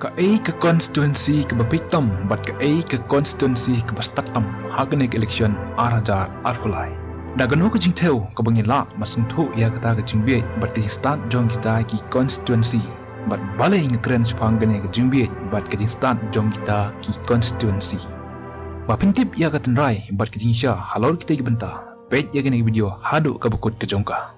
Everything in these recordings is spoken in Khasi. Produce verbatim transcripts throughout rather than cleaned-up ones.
Kaei ka constituency kaba biang tam bad kaei ka constituency kaba stad tam ha kane ka election ar hajar arphew lai? Da kano ka jingthew kaba ngi lah ban sngewthuh ïa kata ka jingbieit bad ka jingstad jong kita ki constituency? Bad balei nga kren shaphang kane ka jingbieit bad ka jingstad jong kita ki constituency? Ba phin tip ïa ka tynrai bad ka jingshisha halor kita ki bynta, peit ïa kane ka video haduh kaba kut ka jong ka.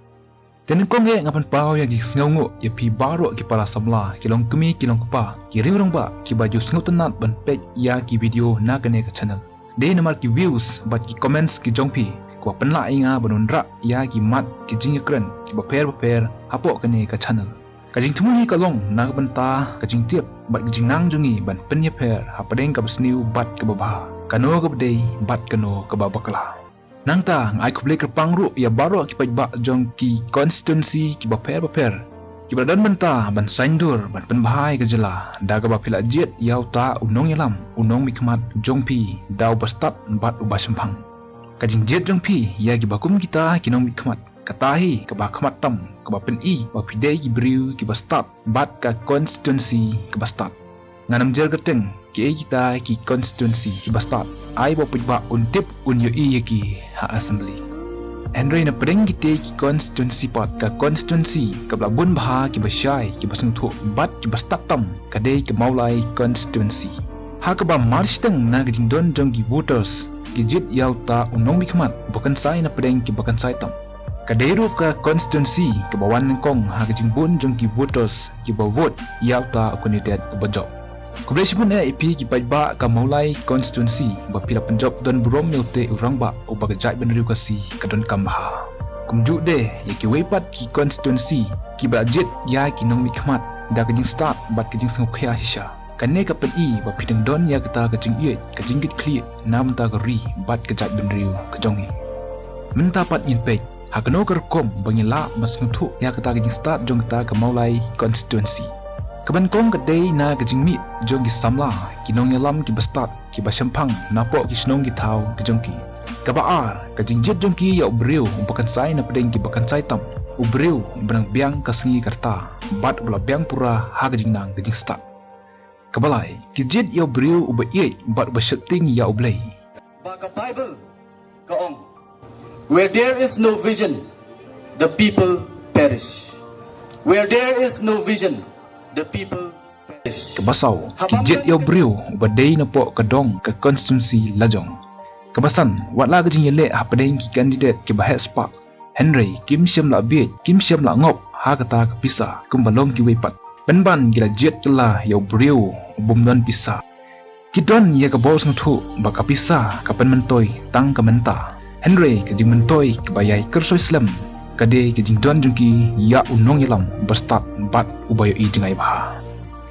Te nyngkong eh nga pynpaw ïa ki sngewnguh ïa phi baroh ki para samla, ki longkmie ki longkpa, ki rangbah kiba ju sngewtynnat ban peit ïa ki video na kane ka channel. Dei namar ki views bad ki comments ki jong phi kiba pynlah ïa nga ban wanrah ïa ki mat ki jingïakren kiba pher bapher hapoh kane ka channel. Ka jingthmu hi ka long na ka bynta ka jingtip bad ka jingnang jong ngi ban pynïapher hapdeng kaba sniew bad kaba bha, kano kaba dei bad kano kaba bakla. Nangta nga ai khublei kyrpang ruh ïa baroh ki paidbah jong ki constituency kiba pher bapher kiba la don bynta ban saiñdur ban pynbha ïa ka jylla da kaba phi la jied ïa uta u nongïalam, u nongmihkhmat jong phi da uba stad bad uba shemphang. Ka jingjied jong phi ïa kiba kum kita ki nongmihkhmat, kata hi kaba khmat tam, kaba pyni ba phi dei ki briew kiba stad bad ka constituency kaba stad. Ngan ym jer kyrteng kiei kita ki constituency kiba stad, ai ba u paidbah un tip, un ïohi ïa ki ha assembly. Hynrei na pdeng kita ki constituency pat, ka constituency kaba la bun bha kiba shai, kiba sngewthuh bad kiba stad tam ka dei ka Mawlai constituency. Ha kaba marshiteng na ka jingdon jong ki voters, ki jied ïa uta u nongmihkhmat uba kynsai na pdeng kiba kynsai tam. Ka dei ruh ka constituency kaba wan nyngkong ha ka jingbun jong ki voters kiba vote ïa uta u candidate uba jop. Khublei shibun eh ïa phi ki paidbah ka Mawlai constituency ba phi la pynjop don burom ïa ute u rangbah uba ka jaitbynriew Khasi ka donkam bha. Kumjuh de ïa kiwei pat ki constituency kiba la jied ïa ki nongmihkhmat da ka jingstad bad ka jingsngewkhia shisha. Kane ka pyni ba phi dang don ïa kata ka jingïeit, ka jingkitkhlieh na bynta ka ri bad ka jaitbynriew ka jong ngi. Mynta pat ngin peit ha kano ka rukom ba ngi lah ban sngewthuh ïa kata ka jingstad jong kata ka Mawlai constituency. Kaba nyngkong ka dei na ka jingmih jong ki samla, ki nongïalam kiba stad, kiba shemphang napoh ki shnong ki thaw ki jong ki. Kaba ar, ka jingjied jong ki ïa u briew uba kynsai na pdeng kiba kynsai tam, u briew uba nang biang ka sngi ka rta bad uba la biang pura ha ka jingnang ka jingstad. Kaba lai, ki jied ïa u briew uba ïeit bad uba sheptieng ïa U Blei. Ba ka Bible ka ong, "Where there is no vision, the people perish. Where there is no vision, the people perish." Kaba saw, ki jied ïa u briew uba dei napoh ka dong ka constituency lajong. Kaba san, wat la ka jingïaleh hapdeng ki candidate kiba heh spah, hynrei kim shym la bieit, kim shym la ngop ha kata ka pisa kumba long kiwei pat. Pynban ki la jied kylla ïa u briew u bym don pisa. Ki don ïa ka bor sngewthuh ba ka pisa ka pynmyntoi tang ka mynta, hynrei ka jingmyntoi kaba ïai kyrsoi slem ka dei ka jingdon jong ki ïa u nongïalam uba stad bad uba ïohi jngai bha.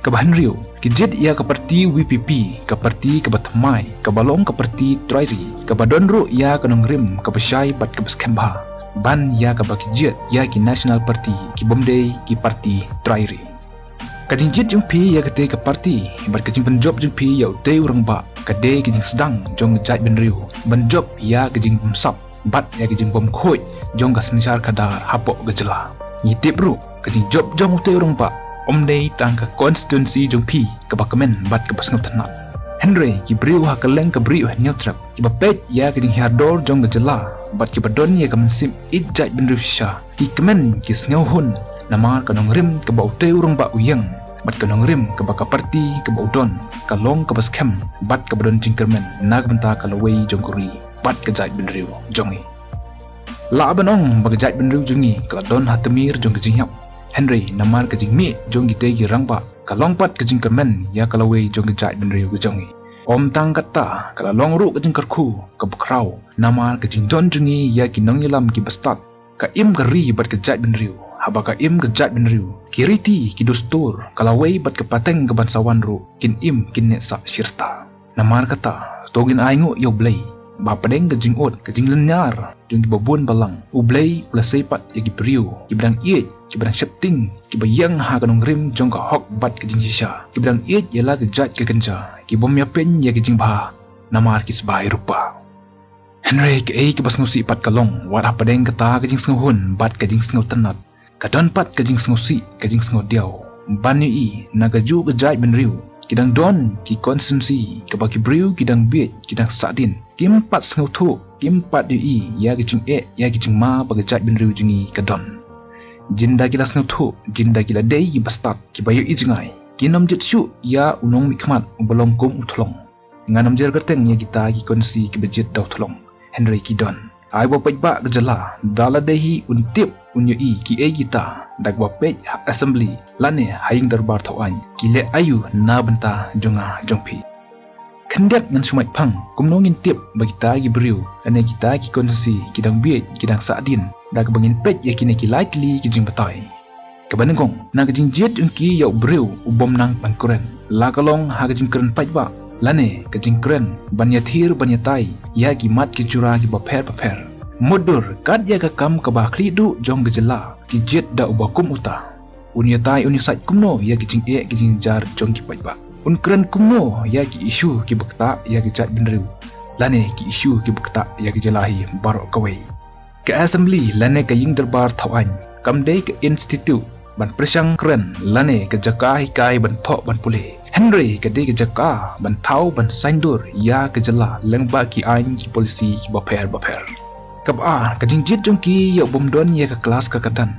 Kaba hynriew, ki jied ïa ka parti V P P, ka parti kaba thymmai, kaba long ka parti trai ri, kaba don ruh ïa ka nongrim kaba shai bad kaba skhem bha, ban ïa kaba ki jied ïa ki National Party, ki bym dei ki parti trai ri. Ka jingjied jong phi ïa kata ka parti bad ka jingpynjop jong phi ïa utei u rangbah ka dei ka jingsdang jong ka jaitbynriew ban jop ïa ka jingbymsap bad ïa ka jingbymkhuid jong ka synshar khadar hapoh ka jylla. Ngi tip ruh ka jingjop jong utei u rangbah ym dei tang ka constituency jong phi kaba kmen bad kaba sngewtynnat, hynrei ki briew ha kylleng ka Bri U Hynñiewtrep kiba peit ïa ka jinghiar dor jong ka jylla bad kiba don ïa ka mynsiem ïeit jaitbynriew shisha, ki kmen ki sngewhun namar ka nongrim kaba utei u rangbah u ïeng bad ka nongrim kaba ka parti kaba u don ka long kaba skhem bad kaba don jingkyrmen na ka bynta ka lawei jong ka ri bad ka jaitbynriew jong ngi. Lah ban ong ba ka jaitbynriew jong ngi ka la don ha tmier jong ka jingïap, hynrei namar ka jingmih jong kitei ki rangbah ka long pat ka jingkyrmen ïa ka lawei jong ka jaitbynriew ka jong ngi. Ym tang katta, ka la long ruh ka jingkyrkhu kaba khraw namar ka jingdon jong ngi ïa ki nongïalam kiba stad. Ka im ka ri bad ka jaitbynriew. Haba ka im ka jaitbynriew, ki riti, ki dustur, ka lawei bad ka pateng kaban sa wan ruh kin im kin neh sah shirta. Namar kata, to ngin ainguh ïa U Blei ba hapdeng ka jingud, ka jinglynñiar jong kiba bun balang, U Blei u la sei pat ïa ki briew kiba dang ïeit, kiba dang sheptieng, kiba ïeng ha ka nongrim jong ka hok bad ka jingshisha, kiba dang ïeit ïa la ka jait ka kynja, ki bym ïapeiñ ïa ka jingbha namar ki sbai rupa. Hynrei kaei kaba sngewsih pat ka long, wat hapdeng kata ka jingsngewhun bad ka jingsngewtynnat, ka don pat ka jingsngewsih, ka jingsngewdiaw. ban ïohi na kajuh ka jaitbynriew ki dang don ki constituency kaba ki briew ki dang bieit, ki dang sahdien, kim pat sngewthuh, kim pat ïohi ïa ki jingeh, ïa ki jingma ba ka jaitbynriew jong ngi ka don. Jin da ki la sngewthuh, jin da ki la dei kiba stad, kiba ïohi jngai, kin ym jied shuh ïa u nongmihkhmat uba long kum u thlong. Ngan ym jer kyrteng ïa kita ki constituency kiba jied da u thlong, hynrei ki don. Ai ba paidbah ka jylla, da lade hi un tip, un ïohi kiei kita, da kaba peit ha assembly lane ha ïing dorbar thaw aiñ, ki leh aïu na bynta jong nga jong phi. Khyndiat ngan shu mait phang, kumno ngin tip ba kita ki briew lane kita ki constituency ki dang bieit, ki dang sahdien, da kaba ngin peit ïa kine ki lai tylli ki jingbatai. Kaba nyngkong, na ka jingjied jong ki ïa u briew u bym nang ban kren, la ka long ha ka jingkren paidbah lane ka jingkren ban ïathir ban ïatai ïa ki mat ki jura kiba pher bapher. Mutdur, kat ïa ka kam kaba khlieh duh jong ka jylla, ki jied da uba kum uta. Un ïatai un ïasaid kumno ïa ki jingeh ki jingjar jong ki paidbah. Un kren kumno ïa ki issue kiba ktah ïa ka jaitbynriew lane ki issue kiba ktah ïa ka jylla hi baroh kawei. Ka assembly lane ka ïing dorbar thaw aiñ kam dei ka institute ban pyrshang kren lane ka jaka hikai ban thoh ban pule. Hynrei ka dei ka jaka ban thaw ban saiñdur ïa ka jylla lyngba ki aiñ ki policy kiba pher bapher. Kaba ar, ka jingjied jong ki ïa u bym don ïa ka klas ka kyrdan.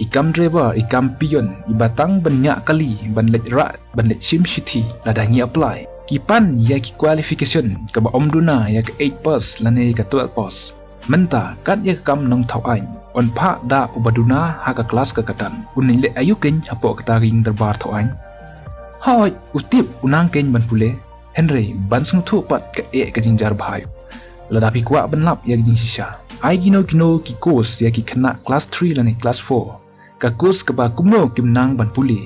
I kam driver, i kam peon, i ba tang ban ñiah kali, ban leit rah, ban leit shim shithi, lada ngi apply. Ki pan ïa ki qualification kaba ym duna ïa ka eight pass lane ka twelve pass. Mynta, kat ïa ka kam nongthaw aiñ, un phah da uba duna ha ka klas ka kyrdan, un leh aïu keiñ hapoh kata ka ïing dorbar thaw aiñ? Hooid, u tip u nang keiñ ban pule, hynrei ban sngewthuh pat kaei ka jingjar bha. Lada phi kwah ban lap ïa ka jingshisha, ai kino kino ki course ïa ki khynnah klas three lane klas four. Ka course kaba kumno kim nang ban pule.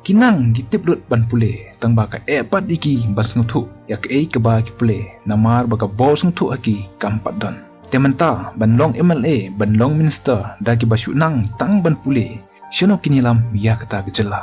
Ki nang ki tip lut ban pule, tang ba kaei pat ïa ki ban sngewthuh ïa kaei kaba ki pule, namar ba ka bor sngewthuh ha ki kam pat don. Te mynta, ban long M L A, ban long minister, da kiba shu nang tang ban pule, shano kin ïalam ïa kata ka jylla?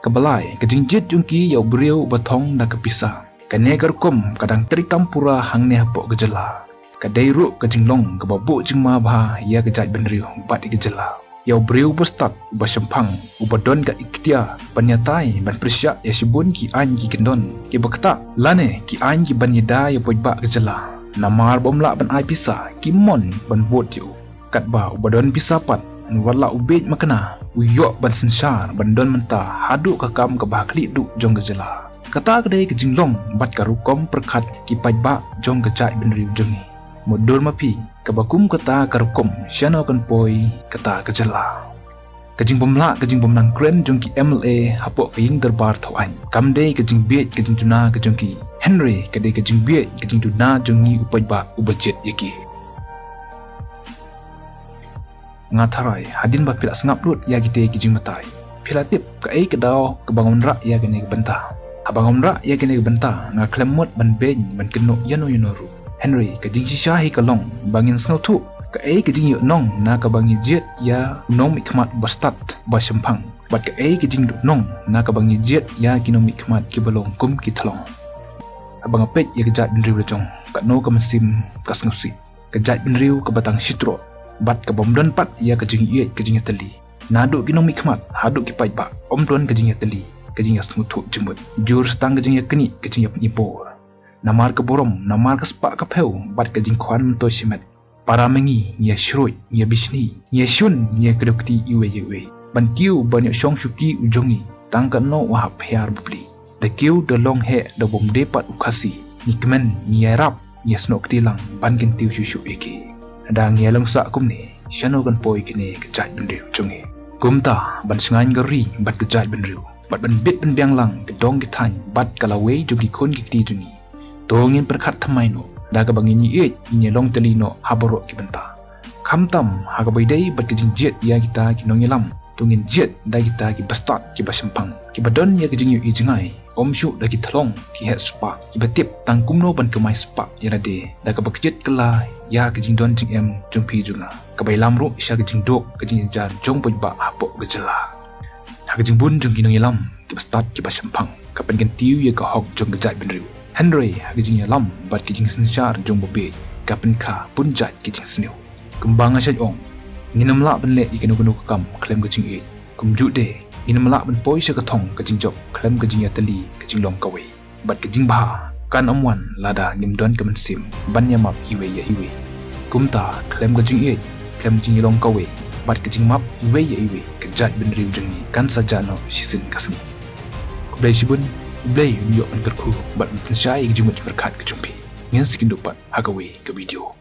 Kaba lai, ka jingjied jong ki ïa u briew uba thong da ka pisa. Kane ka rukom ka dang trei tam pura hangne hapoh ka jylla. Ka dei ruh ka jinglong kaba buh jingma bha ïa ka jaitbynriew bad ïa ka jylla. Ïa u briew uba stad, uba shemphang, uba don ka iktiar ban ïatai, ban pyrshah ïa shibun ki aiñ ki kyndon kiba ktah lane ki aiñ kiban ïada ïa paidbah ka jylla. Namar ba um lah ban ai pisa, kim mon ban vote ïa u. Katba uba don pisa pat, wat la u bieit makna, u ïoh ban synshar ban don mynta haduh ka kam kaba khlieh duh jong ka jylla. Kata ka dei ka jinglong bad ka rukom pyrkhat ki paidbah jong ka jaitbynriew jong ngi. Mutdur ma phi, kaba kum kata ka rukom, shano kan poi kata ka jylla? Ka jingbymlah, ka jingbymnang kren jong ki M L A hapoh ka ïing dorbar thaw aiñ kam dei ka jingbieit ka jingduna ka jong ki, hynrei ka dei ka jingbieit ka jingduna jong ngi u paidbah uba jied ïa ki. Nga tharai, hadien ba phi la sngap lut ïa kite ki jingbatai, phi la tip kaei ka daw kaba nga wanrah ïa kane ka bynta. Haba nga wanrah ïa kane ka bynta, nga khlem mut ban beiñ ban kynnoh ïano ïano ruh. Hynrei ka jingshisha hi ka long ba ngin sngewthuh kaei ka jingïohnong na kaba ngi jied ïa u nongmihkhmat ba stad ba shemphang, bad kaei ka jingïohnong na kaba ngi jied ïa ki nongmihkhmat kiba long kum ki thlong. Haba nga peit ïa ka jaitbynriew la jong, katno ka mynsiem ka sngewsih. Ka jaitbynriew kaba tang shitroh bad kabym don pat ïa ka jingïeit ka jingïatylli. Naduh ki nongmihkhmat haduh ki paidbah, ym don ka jingïatylli, ka jingïasngewthuh jingmut. Jur sa tang ka jingïaknieh, ka jingïapynïapor. Namar ka burom, namar ka spah ka phew bad ka jingkhwan myntoi shimet, para ma ngi ngi ïa shruid, ngi ïa bishni, ngi ïa shun, ngi ïa kdew kti iwei ïa iwei ban kiew ban ïoh shong shuki u jong ngi tang katno u hap hiar bapli. Da kiew da long heh da bym dei pat u Khasi, ngi kmen, ngi ïarap, ngi ïasnoh kti lang ban kyntiew shuh shuh ïa ki. Da ngi ïa long sah kumne, shano kan poi kane ka jaitbynriew jong ngi? Kumta ban shngaiñ ka ri bad ka jaitbynriew bad ban bit ban biang lang ka dong ka thaiñ bad ka lawei jong ki khun ki kti jong ngi, to ngin pyrkhat thymmai noh, da kaba ngin ïeit, ngin ïa long tylli noh ha baroh ki bynta. Khamtam ha kaba ïadei bad ka jingjied ïa kita ki nongïalam, to ngin jied da kita kiba stad, kiba shemphang, kiba don ïa ka jingïohi jngai, ym shuh da ki thlong, ki heh spah, kiba tip tang kumno ban kamai spah ïa lade da kaba kjit kylla ïa ka jingdon jingem jong phi jong nga, kaba ïalam ruh sha ka jingduk ka jingjar jong paidbah hapoh ka jylla. Ha ka jingbun jong ki nongïalam kiba stad kiba shemphang, ka pynkyntiew ïa ka hok jong ka jaitbynriew. Hynrei ha ka jingïalam bad ka jingsynshar jong babieit, ka pynkha bun jait ka jingsniew. Kumba nga shait ong, ngin ym lah ban leh ïa kano kano ka kam khlem ka jingïeit. Kumjuh de, Ngin ym lah ban poi sha ka thong ka jingjop khlem ka jingïatylli ka jinglong kawei. Bad ka jingbha kan ym wan lada ngim don ka mynsiem ban ïamap iwei ïa iwei. Kumta khlem ka jingïeit, khlem ka jingïalong kawei bad ka jingmap iwei ïa iwei, ka jaitbynriew jong ngi kan sa jah noh shisien ka sngi. Khublei shibun, U Blei un ïoh ban kyrkhu bad un pynshai ïa ka jingmut jingpyrkhat ka jong phi. Ngin sa ïakynduh pat ha kawei ka video.